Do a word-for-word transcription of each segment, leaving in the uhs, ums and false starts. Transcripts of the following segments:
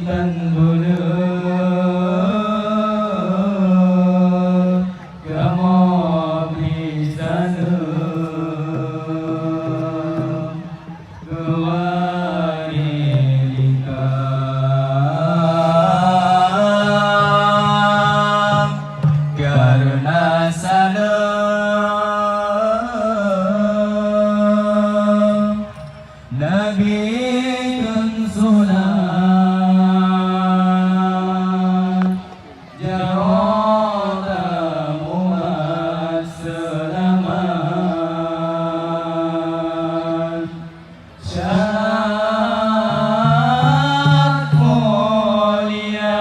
Dan buleuen kamoe bri saneum geuwani lingka. Kareuna saneum Nabi kheun sunat, jaroe tamumat seulamat. Syarat mulia.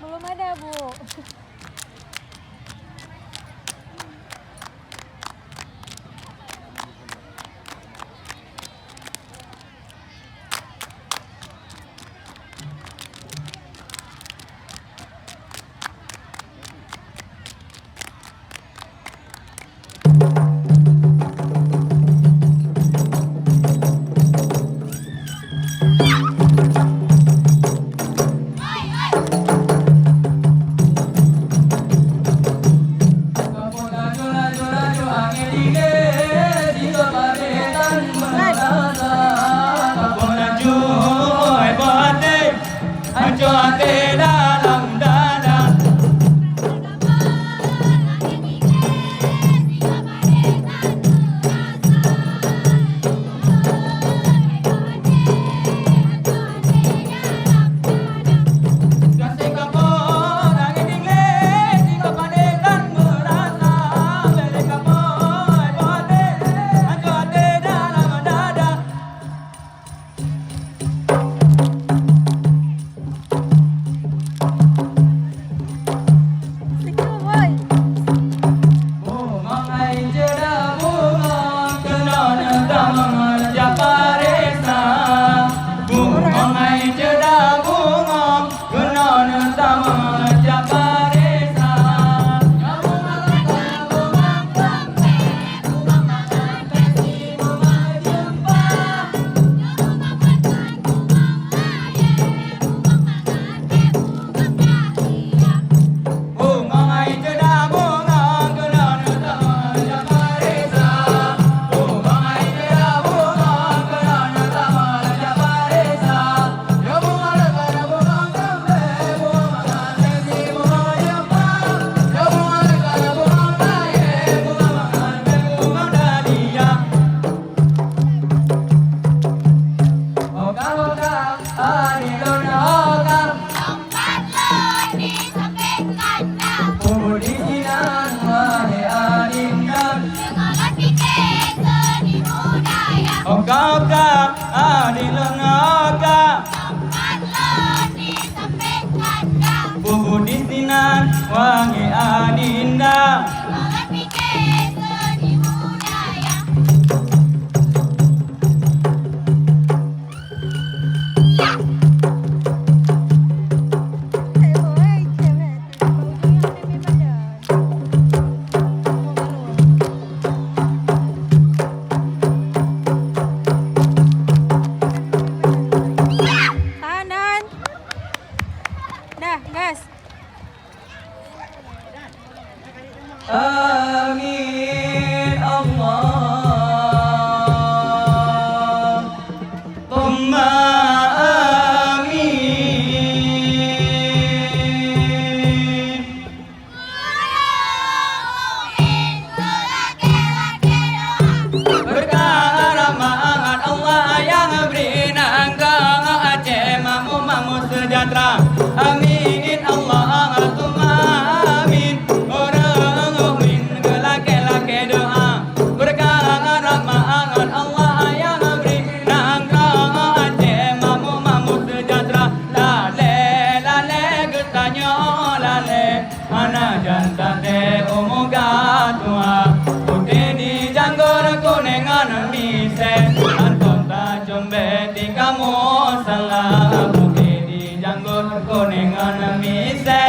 Belum ada, Bu. Bungong hai ceudah bungong, keunoe neutamong jak paresa. Bungong hai ceudah bungong, keunoe neutamong jak paresa. Oka, oka, aneuk lôn oka. Tongkat lôn di sampéng kanda. Peue di sinan, wahé adinda. Teungoh lôn pike seuni budaya. Oka, oka, aneuk lôn oka. Tongkat lôn di sampéng kanda. Peue di sinan, wahé adinda. Teungoh lôn pike seuni budaya. Tahan, tahan. Dah, gas. Amin, Allahumma amin. Beureukat rahmat Allah nyang bri nanggroe Aceh makmu-makmu seujahteura. Amin, Allahumma Na jan saté u muka tuha, putéh di janggor kunéng ngon misé, hantom tacumbét di kamoe salah. Putéh di janggor kunéng ngon misé,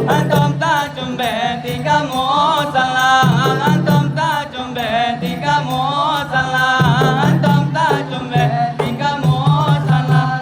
hantom tacumbét di kamoe salah, hantom tacumbét di kamoe salah, hantom tacumbét di kamoe salah.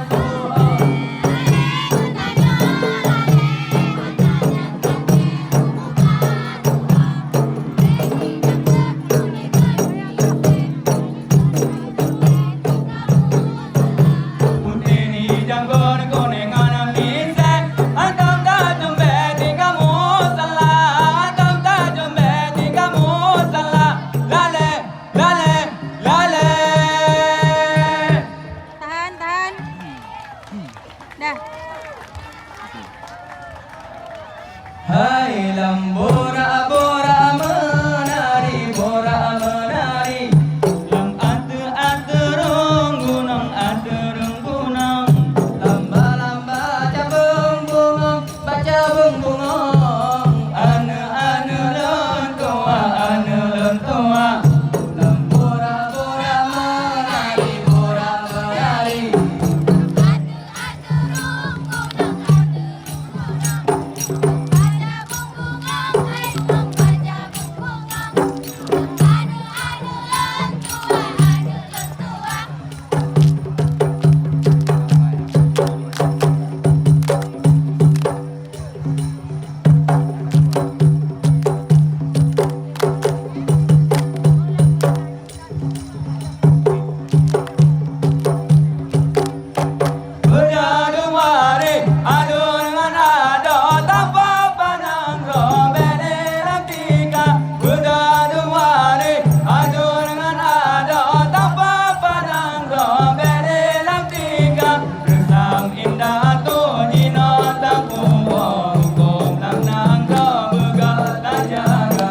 Tahan, tahan. Dah. Hai lam borak-borak meunari, borak meunari. Lam ateueh-ateueh rhueng gunong, ateueh rhueng gunong. Lamba-lamba cabeueng bungong, bak cabeueng bungong. Aneuk-aneuk lôn tuha, aneuk lôn tuha. Lam borak-borak meunari, borak meunari. Beudôh dua ré, adoe ngon adoe, tampa padang droe bèk lé lam tika. Beudôh dua ré, adoe ngon adoe, tampa padang droe bèk lé lam tika. Reusam indah ateueh jinoe tapuwoe, hukôm lam nanggroe beugöt tajaga.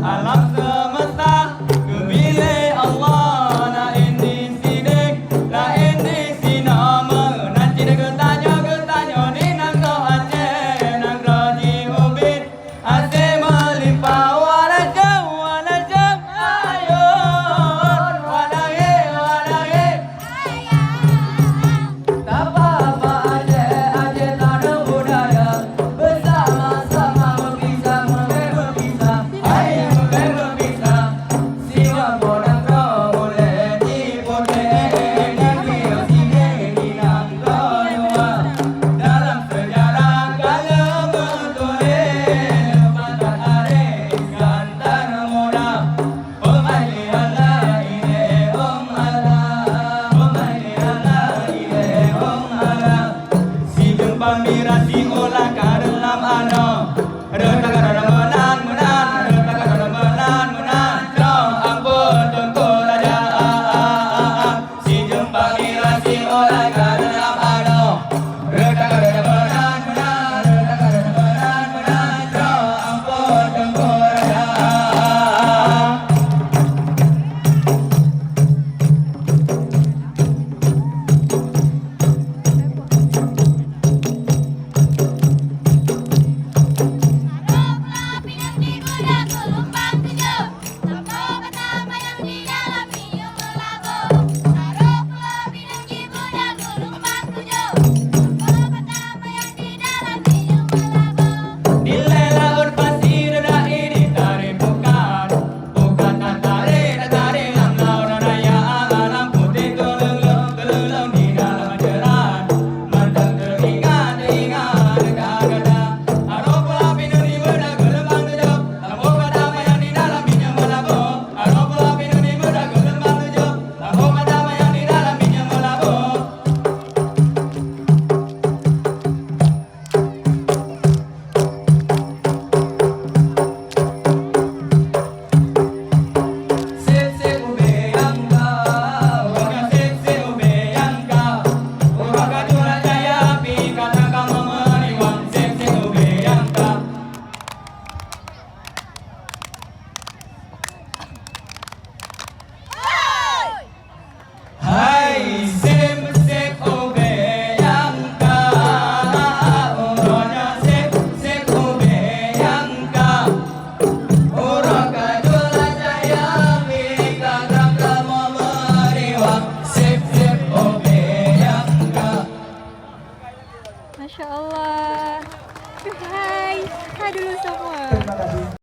Alam semesta keu milék Allah, laén di sidéh, laén di sinoe. Meunan cit geutanyoe, geutanyoe di nanggroe Aceh, nanggroe jiubit, aséng meulimpah. Walajeng, walajeng, ayôn, walahé, walahé. Tapa bak Aceh, Aceh taneuh budaya, beusama-sama beupisah, meubèk beupisah, hai meubèk beupisah. Sigoe po nanggroe muléh di putéh, di biôh sidéh di nanggroe luwa. Dalam seujarah ka lheueh meutuléh, leupah that aré Iskandar Muda. Masya Allah. Hai. Hai dulu semua. Terima kasih.